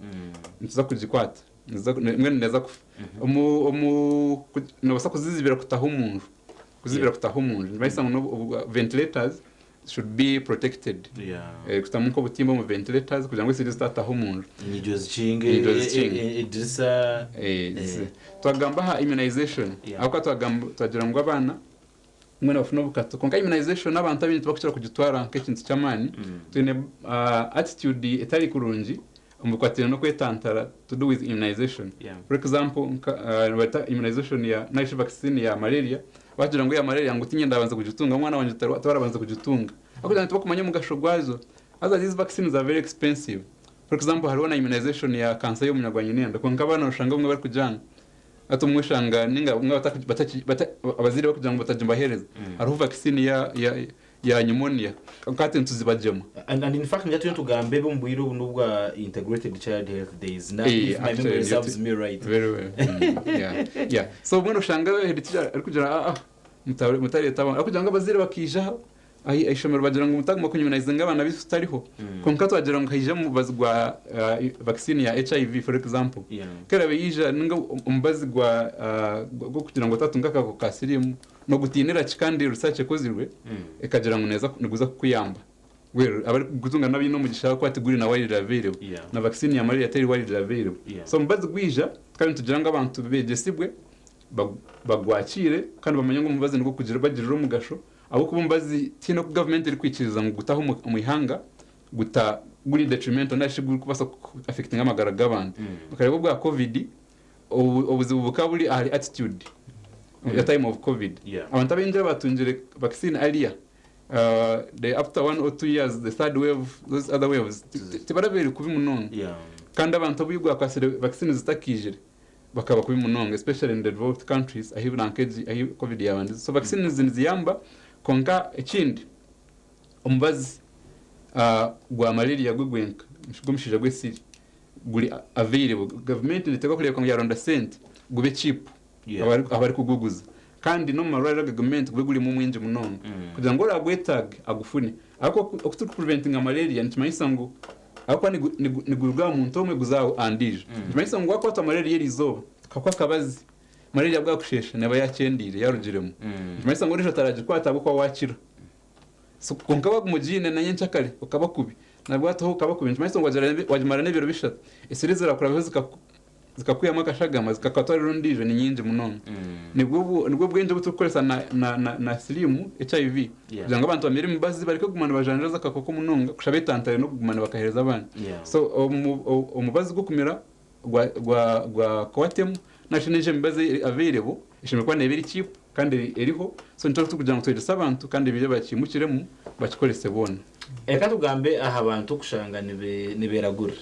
nituza kugikwata. Mbwenu neza kufa omu nobasa kuzizibira kutaha omu nju, kuzibira kutaha omu nju. Nikimanyisa ngu ventilators should be protected. Kutamu nk'obutimba omu ventilators kugira ngu esiri zitataha omu nju. Enyijo zikinge. Enyijo zikinge. Edirisa. Twagamba aha immunization. Aho twagamba twagira ngu abaana mbwenu bafuna obukato, konka immunization abantu abingi tibakukira kugitwara nk'ekintu ky'amaani. Twine attitude etari kurungi omu bikwatiraine n'okwetantara to do with immunization. For example, bata immunization ya narishi vaccine ya malaria, bagira ngu ya malaria ngu tinye ndabanza kugitunga, omwana wanje tarabanza kugitunga, akugira ngu tibakumanya omugasho gwazo. Haza these vaccines are very expensive. For example, hariho na immunization ya kansa y'omunywa gwa nyinenda, konka abaana oshanga bamwe bari kujanga ati umwe ushanga ninga bamwe abazire bakugira ngo batajimbahereza. Hariho vaccine ya pneumonia, kandi ntuzibajema. And in fact njya tugambe bo mbwira ubu nubwa Integrated Child Health Days na if my Actually, memory serves me right. Very well. Yeah, so mbona ushanga heritage ari kugira mutareta abana kugira ngo abazire bakija ahi ishomero bagira ngo mutaguma kunyumaniza abana bisu tutariho. Konka twagira ngo hayija mu bazi gwa vaccine ya HIV, for example, kera beyija ninga omubazi gwa gwo kugira ngo tatunga akako ka sirimu no gutinira kandi research ekozirwe ekagira ngo neza niguza kukuyamba. Well, abari gutunga nabi no mugisha ko atiguri na widely available. Na vaccine ya malaria atari widely available. So omubazi gwija kandi tugira ngo abantu begesibwe bagwakire kandi bamenye ngo omubazi nigwo kugira bagirira omugasho, aho kuba omubazi tino ku government eri kwikiriza ngo gutaho omu ihanga guta guri detrimental nashi guri kubasa affecting amagara g'abantu. Bakareba bwa COVID, obuzibu bukaba buri ahari attitude. ya time of COVID. Abantu abaingi abatungire vaccine earlier, the after 1 or 2 years, the third wave, those other waves tibarabeire kubi munonga. Kandi abantu abu gwakwasire vaccine zitakijire bakaba kubi munonga, especially in the developed countries ahi nankeji ahi COVID yabandize. So vaccines niziyamba, konka ekindi, omubazi gwa malaria gwe gwenka gw'omushaija gw'esiri guri available. Gavumenti niteekwa kureeba ngu yaronda sente gube cheap abari kuguguza, kandi no mu marwariro ga gavumenti gube gurimu mwingi munonga kugira ngu oragwetage agufune. Ariko oku turi kupreventinga malaria nikimanyisa ngu ahakuba niguruga aha muntu omwe guza andijo, nikimanyisa ngu wakwata malaria eri izooba tukakuha akabazi, malaria bwakushesha neba yakyendiire, yarugiremu. Nikimanyisa ngu orijo taragikwata ahabwokuba wakira. So konka waguma na nyenkyakare okaba kubi, nabwataho okaba kubi, nikimanyisa ngu wagimara n'ebiro 3, esiri zirakurabaho zikakwihamu akashagama zikakatwarira ondiijo ni nyingi munonga. Nibwo bwengye obu turikukoresa na sirimu, HIV, kugira ngu abantu bamire emibazi bareke kuguma nibajanjaza akakoko munonga, kusha betantare n'okuguma nibakahereza abandi. So omubazi gw'okumira gwa Coartem nasho n'ejo emibazi available eshemereire kuba neeba eri cheap kandi eriho. So nikyo turikugira ngu twegyese abantu kandi ebyo bakimukiremu bakikorese boona. Reka tugambe aha bantu okushanga niberagura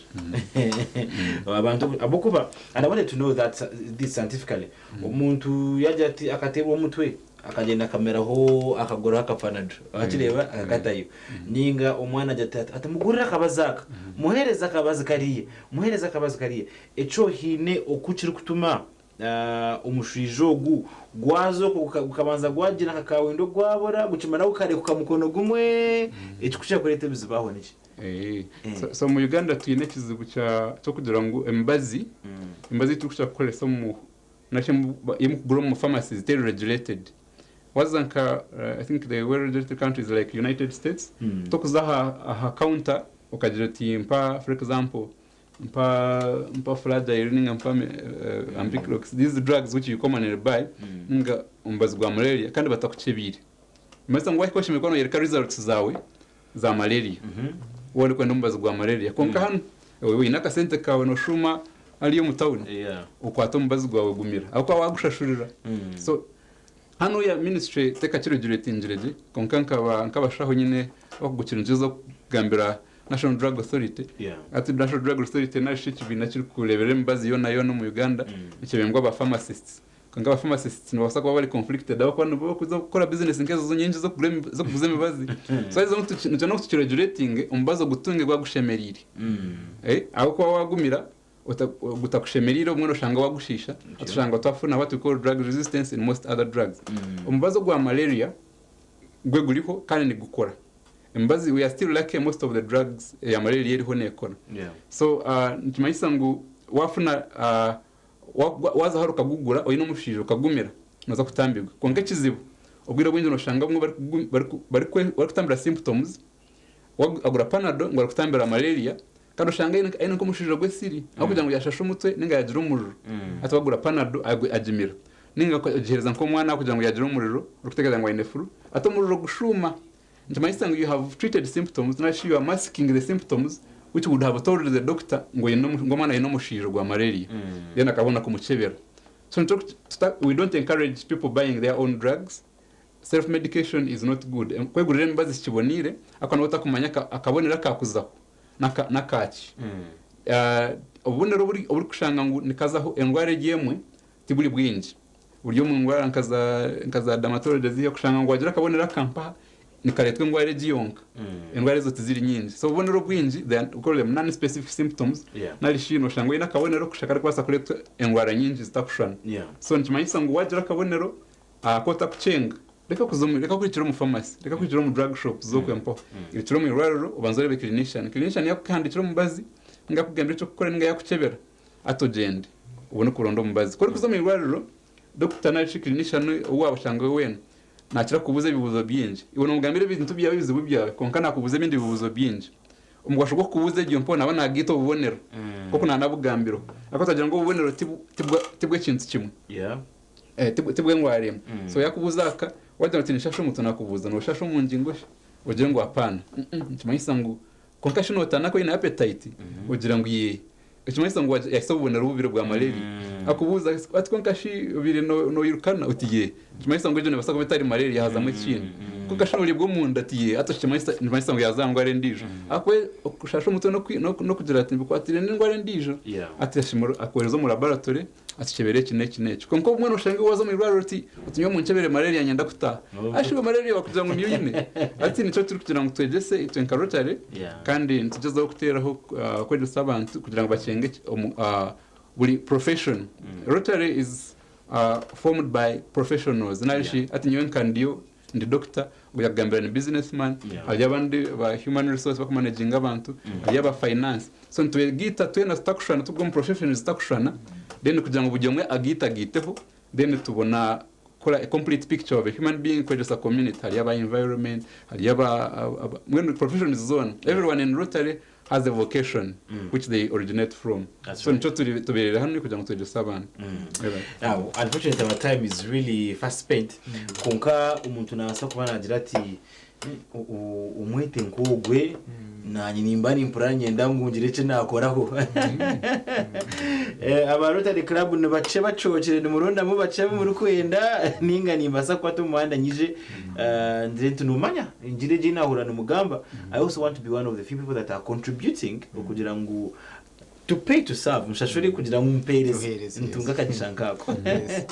abantu abokuba, and I wanted to know that this scientifically, omuntu yagira ati akateebwa omutwe, akagenda akameraho, akaguraho akapanado, akakireba, akakatayo, ninga omwana agira ati mugurire akabazi aka, muhereze akabazi kariya, muhereze akabazi kariya, ekyo hiine oku kirikutuma omushwija ogu gwaza okwo gukabanza gwagira nka kawindo gwabora gukimara gukarekuka mukono gumwe, ekikukira kureeta ebizibu aho niki? So mu Uganda twine ekizibu kyokugira ngu emibazi turikukira kukoresa omu nakyo emukugura omu pharmacies teri regulated. Waza nka I think the well regulated countries like United States, tokuza aha counter okagira oti mpa, for example, mpa Flagyl ninga mpa Ampiclox, these drugs which you commonly buy, ninga omubazi gwa malaria, kandi batakuchebiire. Masa ngu wahika oshemereire kuba noyereka results zawe za malaria wowe uri kwenda omubazi gwa malaria. Konka hano wewe wine akasente kawe noshuma ariyo mu town, ukwata omubazi gwawe gumira aho kuba wagushashurira. So hano ya ministry teka kiregulatingire gye, konka nkaba nkabashaho nyine bakugukira nziza kugambira National Drug Authority, ati National Drug Authority nasho ekibiina kiri kureberera emibazi yoona yoona omu Uganda nikibembwa aba pharmacists. Konka aba pharmacists nibabasa kuba bari conflicted aho kuba nibo bakuza gukora business nkezo zo nyingi zo kuguza emibazi. So izo nikyo no tukiregulating omubazi ogutunge gwagushemerire, aho kuba wagumira gutakushemerire omwe oshanga wagushisha, atushanga twafuna what we call drug resistance in most other drugs. Omubazi gwa malaria gwe guriho kandi nigukora emibazi. We are still lucky, most of the drugs ya malaria eriho nekora. So nikimanyisa ngu wafuna waza hari ukagugura oine omushaija ukagumira noza kutambirwa. Konka ekizibu, obwire bwingi noshanga bamwe barikutambira symptoms. Agura Panado ngu arikutambira malaria, kandi oshanga aine nk'omushaija gw'esiri, aho kugira ngu yashashe omutwe ninga yagira omuriro, ati wagura Panado agimira, ninga agihereza nk'omwana kugira ngu yagira omuriro, orikutegereza ngu aine flu, ate omuriro gushuma. Nikimanyisa ngu you have treated symptoms, nashi you are masking the symptoms which would have told the doctor ngu omwana aine omushaija gwa malaria, then akabona kumuchebera. So we don't encourage people buying their own drugs. Self medication is not good. Kwegurira emibazi kibonire ariko nawe utakumanya akabonero akakuzaho n'akaki. Obubonero oburi kushanga ngu nikazaho endwara egi emwe tiburi bwingi buri omu ndwara nkaza dermatology ziyo kushanga ngu wagira akabonero akampaha nikaretwa endwara egi yonka. Endwara ezo tiziri nyingi, so obubonero bwingi, they are, we call them non-specific symptoms. Nari shi noshanga oine akabonero kushaka karikubaasa kureetwa endwara nyingi zitakushushana. So nikimanyisa ngu wagira akabonero ko otakucenga, reka kurikira omu pharmacy, reka kurikira omu drug shop z'okwempoho, irikira omu irwariro obanza orebe clinician. Clinician yakuhandikira omubazi ninga yakugambira ekyokukorera ninga yakuchebera, ati ogyende ubone kuronda omubazi. Ku orikuza omu irwariro, doctor nari clinician owaaba oshanga we weena nakira kubuza ebibuzo bingi. Iwe nomugambira ebintu byawe, ebizibu byawe, konka nakubuza ebindi bibuzo bingi. Omugasho gw'okubuza egyo mpo naba nagiita obubonero nkoku nanabugambiro ariko tagira ngu obubonero tibw'ekintu kimwe. Tibw'endwara emwe. So yakubuza aka wagira ati nishasha omutu, nakubuza noshasha omu ngingo she, ogire ngu apana. Nikimanyisa ngu konka shi notana ko oyine appetite, ogira ngu ye, ekimanyisa ngu yahise obubonero bubiri bwa malaria. Akubuuza ati kwonka shi obaire noirukana? Oti yee. Nikimanyisa ngu egyo neebaasa kuba etari malaria hazamu ekindi. Kwonka shi noreebwa omunda? Ati yee. Hati nikimanyisa ngu yaaza aha ndwara endiijo. Ahakuba okushaasha omutwe n'okugira ati bikwatiraine n'endwara endiijo, ati akwohereza omu laboratory atukyebere eki n'eki n'eki. Kwonka obumwe nooshanga waaza omu irwariro oti oti nyowe munkyebere malaria niinyenda kutaaha. Hashi iwe malaria bakugira ngu niyo oine. Hati nikyo turikugira ngu twegyese itwe nka Rotary kandi nitugyezaho kuteeraho kwegyesa abantu kugira ngu bakyenge buri profession. Rotary is formed by professionals nari shi hati nyowe nka ndiyo ndi doctor ogu yakugambira ni business man hariyo abandi ba human resource bakumanaginga abantu hariyo aba finance so nitwegaita twena tutakushushana turi omu professions zitakushushana then kugira ngu buri omwe agaite agaiteho then tubona kukora a complete picture of a human being kwegyesa community hariyo aba environment hariyo aba mbwenu professions zoona everyone in Rotary has a vocation which they originate from That's so right. nikyo turi tuberere hanu kugira ngu twegyese abantu Right. Now, unfortunately our time is really fast spent kwonka omuntu nabaasa kuba nagira ati "Mm, omwete nk'ogwe nanye nimba nimpurira niinyenda ngu ngire eki nakoraho Eh, aba Rotary Club nibakye bacokire nimurondamu bakye abu murikwenda ninga nimbaasa kukwata omuhanda nyije eh, ngire nti nomanya ngire egi nahurira nimugamba I also want to be one of the few people that are contributing okugira ngu to pay to serve nshashure kugira ngu mpereze Ohereze, ntunge yes. akagisha nkako. Yes.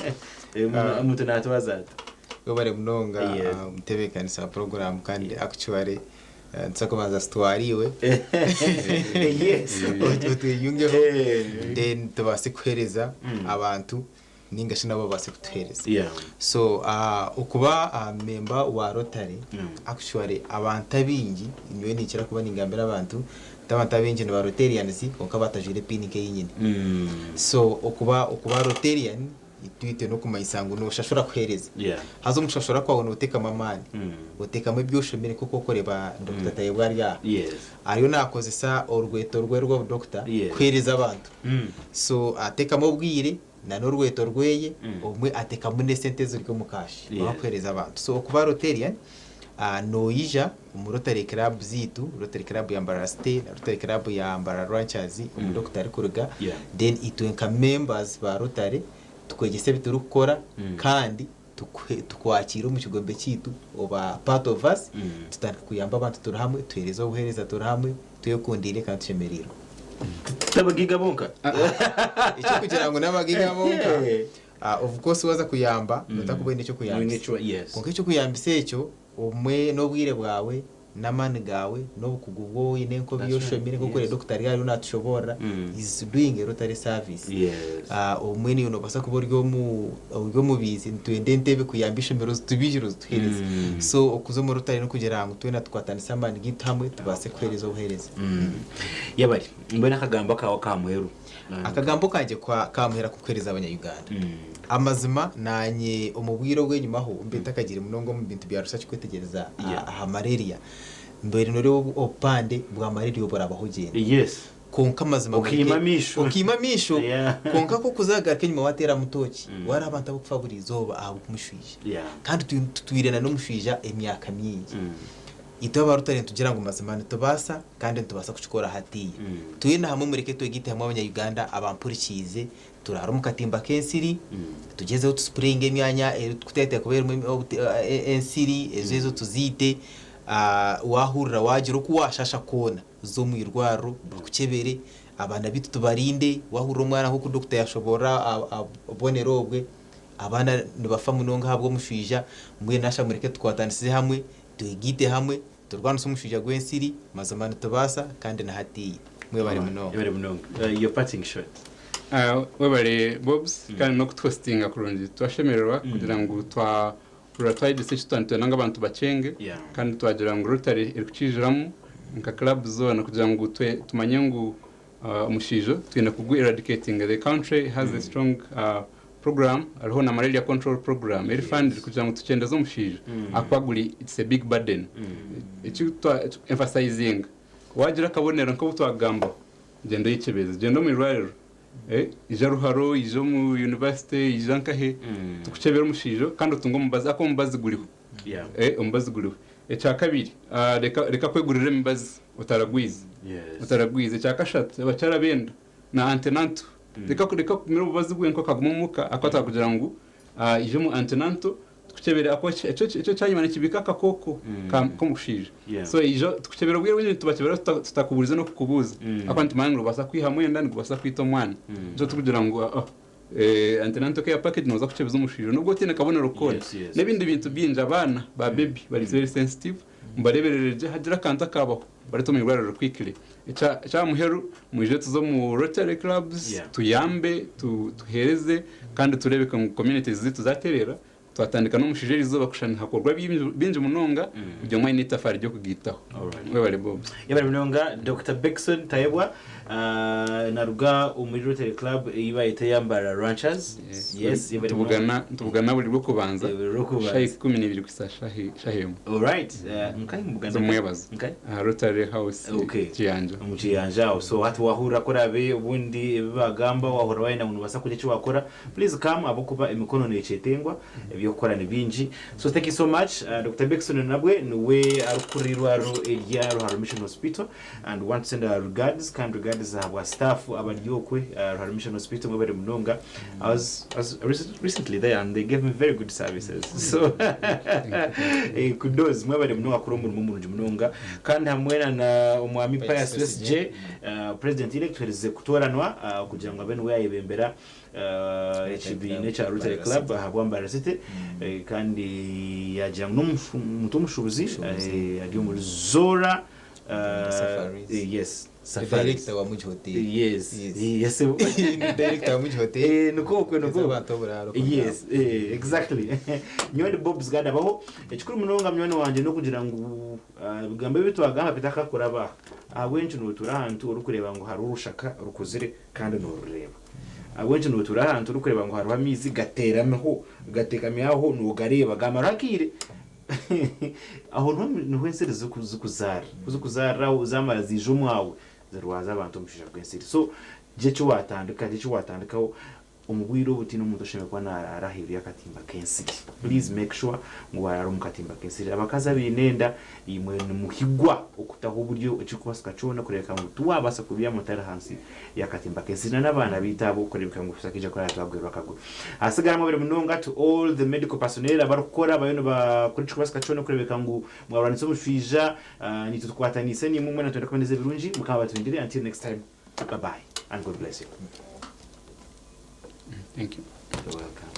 Eh, omuntu natwaza ata? Webare munonga omutebeekanisa wa puroguraamu kandi actually nituza kubanza tutware iwe otweyungeho then tubaase kuheereza abantu ninga shi nabo babaase kutuheereza. So okuba member wa Rotary actually abantu abaingi nyowe ninkira kuba ningambira abantu nti abantu abaingi niba Rotarians kwonka batajwaire epiini nk'ei nyine. So okuba okuba Rotarian itwe n'okumanyisa ngu nooshashura kuheereza. Haza omu kushashura kwawe nooteekamu amaani, oteekamu ebi oshomire nk'oku orikureeba Dokita Tayebwa ari aha. Ariyo naakozesa orweto rwe rw'obudokita kuheereza abantu. So ateekamu obwire n'orweto rweye, obumwe ateekamu n'esente eziri omu kaashi kuheereza abantu. So okuba Rotarian Noija omu Rotary Club zaitu, Rotary Club ya Mbarara City na Rotary Club ya Mbarara Ranchers omu Dokita arikuruga, then itwe nka members ba Rotary tukwegyesa ebi turikukora kandi tukwakiire omu kigombe kyaitu oba part of us, tutandika kuyamba abantu turi hamwe, tuheereza obuheereza turi hamwe, twekundiire kandi tushemereirwe. T'abagaiga bonka. Eky'okugira ngu n'abagaiga bonka, Of course waaza kuyamba notakuba oine Oine eky'okuyambisa. Kwonka eky'okuyambisa ekyo obumwe n'obwire bwawe, n'amaani gaawe, n'obukugu obu oine nk'obu oshomire nk'oku ori dokita ari ariyo naatushoboorora, is doing a rotary service. Obumwe naiwe noobaasa kuba ori omu ori omubiizi nitwenda entebe kuyamba ishomero zitubiijire ozituheereze. So okuza omu rotary n'okugira ngu twena tukwatanise amaani gaitu hamwe tubaase kuheereza obuheereza. Yabare, mbwenu akagambo akaawe aka muheru. Akagambo kangye kamuhera kukuhereza abanya Uganda. Amazima nanye omu bwire obwenyimaho mbe ntakagiire munonga omu bintu bya research kwetegyereza aha malaria, mbaire noreeba obupande bwa malaria oburabaho ogyenda. Kwonka amazima Okiima amaisho. Okiima amaisho kwonka ku okuza kugaruka enyima wateeramu tooki, wareeba abantu abarikufa buri izooba ahabw'omushwija. Kandi tutwire na n'omushwija emyaka mingi. Itwe aba Rotary nitugira ngu mazima nitubaasa kandi nitubaasa kukikora hatiiya. Twena hamwe mureke twegaite hamwe abanya Uganda abampurikiize turaare omu katimba k'ensiri, tugyezeho tusipureyinge emyanya erikuteekateekwa kuba erimu ensiri, ezo ezo tuziite, waahurira waagira oku waashasha kwona za omu irwariro bakukyebere, abaana baitu tubarinde, waahurira omwana nk'oku dokita yaashoboorora obubonero obwe, abaana nibafa munonga ahabw'omushwija, mbwenu asha mureke tukwatanisize hamwe Twegaite hamwe turwanise omushaija gw'ensiri, mazima nitubaasa kandi na hatiiya. Mwebare munonga. Mwebare munonga. Your parting shot. Webare Bobs kandi n'okutuhostinga kurungi. Twashemererwa kugira ngu twahurira twayegyesa eki twaba nitwenda ngu abantu bakyenge kandi twagira ngu Rotary erikukiijuramu nka club zoona kugira ngu tumanye ngu Omushaija twine kugu eradicatinga the country has a strong program hariho na malaria control program eri funded kugira ngu tukyendeze omushaija ahakuba guri it's a big burden eki twa emphasizinga wagira akabonero nk'obu twakugambaho gyenda oyekyebeze gyenda omu irwariro ija Ruharo ija omu university ija nkahe tukukyebere omushaija kandi otunge omubazi ahakuba omubazi guriho omubazi guriho Ekyakabiri, reka kwegurira emibazi otaragwize. Otaragwize. Ekyakashatu, abakyara b'enda na antenatal. Reka reka kumira obubazi bwenka okaguma omuka akwata kugira ngu ije omu antenatal tukukyebere ahakuba ekyo ekyo ekyanyima nikibiika akakooko ka k'omushaija. So ija tukukyebera obwire bwingi nitubakyebera tutakuburize n'okukubuuza ahakuba nitumanya ngu nigubaasa kwihamu enda nigubaasa kwita omwana. Nikyo turikugira ngu antenatal care package nooza kukyebeza omushaija nubwo otaine kabonero koona. N'ebindi bintu bingi abaana ba baby bari very sensitive mubareeberere gye hagira akantu akaabaho bareete omu irwariro quickly. Ekya muheru mwije tuze omu Rotary clubs tuyambe, tuheereze kandi tureebeke ngu communities zaitu zatereera. Twatandika n'omushaija erizooba kushusha nihakorwa bingi munonga buri omwe aine eitafaari ry'okugaitaho. Webare Bob. Yebare munonga Dokita Beckson Tayebwa naruga omuri Rotary Club ei bayeta eya Mbarara Ranchers. Yes, yebare munonga. Nitubugana nitubugana buri rw'okubanza Buri rw'okubanza. shaaha 12 kuhitsya shaaha emwe Alright, nkahi mubugana? z'omwebazo Nkahi? aha Rotary House Kiyanja. Omu Kiyanja aho. So hati wahurira ku oraabe obundi ebi bagamba wahurira wayenda ngu nobaasa kugira eki wakora Please come ahabw'okuba emikono nekyetengwa, eby'okukora ni bingi. So thank you so much. Dokita Beckson nabwe niwe arikukurira eirwariro erya Ruharo Mission Hospital and we want to send our regards, kind regards ahabwa staff abari okwe Ruharo Mission Hospital mwebare munonga. I was, I was recently there and they gave me very good services. So kudos mwebare munonga kukora omurimo murungi munonga kandi hamwe na na omwami Pius Besigye president elect oherize kutoranwa kugira ngu abe niwe yayebembera Ekibiina ekya Rotary Club ahabwa Mbarara City kandi yagira ngu n'omuntu w'omushuubuzi ari omuri Zora Safaris. Yes, Safaris. Director wa Muji Hotel. Yes. Yes. Yes. Ni director wa Muji Hotel. Nikwo okwe nikwo. Abantu oburaaro. Yes, exactly. Nyowe ndi Bob's Gadabaho. Ekikuru munonga munywani wangye n'okugira ngu ebigambo ebi twagamba bitakakuraba aha. Ahabw'enki notuura ahantu orikureeba ngu hariho orushaka rukuzire kandi norureeba? Ahabw'enki nootuura ahantu orikureeba ngu hariho amaizi gateeramiho, gateekami aho noogareeba gaamaraho akaire? Aho niho niho ensiri zirikuzaarira. Ku zirikuzaarira aho zaamara ziija omwawe zirwaza abantu omushaija gw'ensiri. So gira eki waatandika, gira eki waatandikaho omu bwire obu tihaine omuntu oshemereire kuba naaraara aheeru y'akatimba k'ensiri. Please make sure ngu waaraara omu katimba k'ensiri. Abakazi abaine enda imwe nimuhigwa okutaho oburyo ekirikubaasika kyona kureebeka ngu tiwaabaasa kubyama otari ahansi y'akatimba k'ensiri na n'abaana baitu abo kureebeka ngu tutakiija kuraara twagwerwa akagwe. Ahasigara mwebare munonga to all the medical personnel abarikukora bariyo nibakora ekirikubaasika kyona kureebeka ngu mwarwanisa omushwija. Naitwe tukwataniise naimwe mwena nitwenda kubaheereza ebirungi. Mukama abatwindire until next time bye bye and God bless you. Thank you. You're welcome.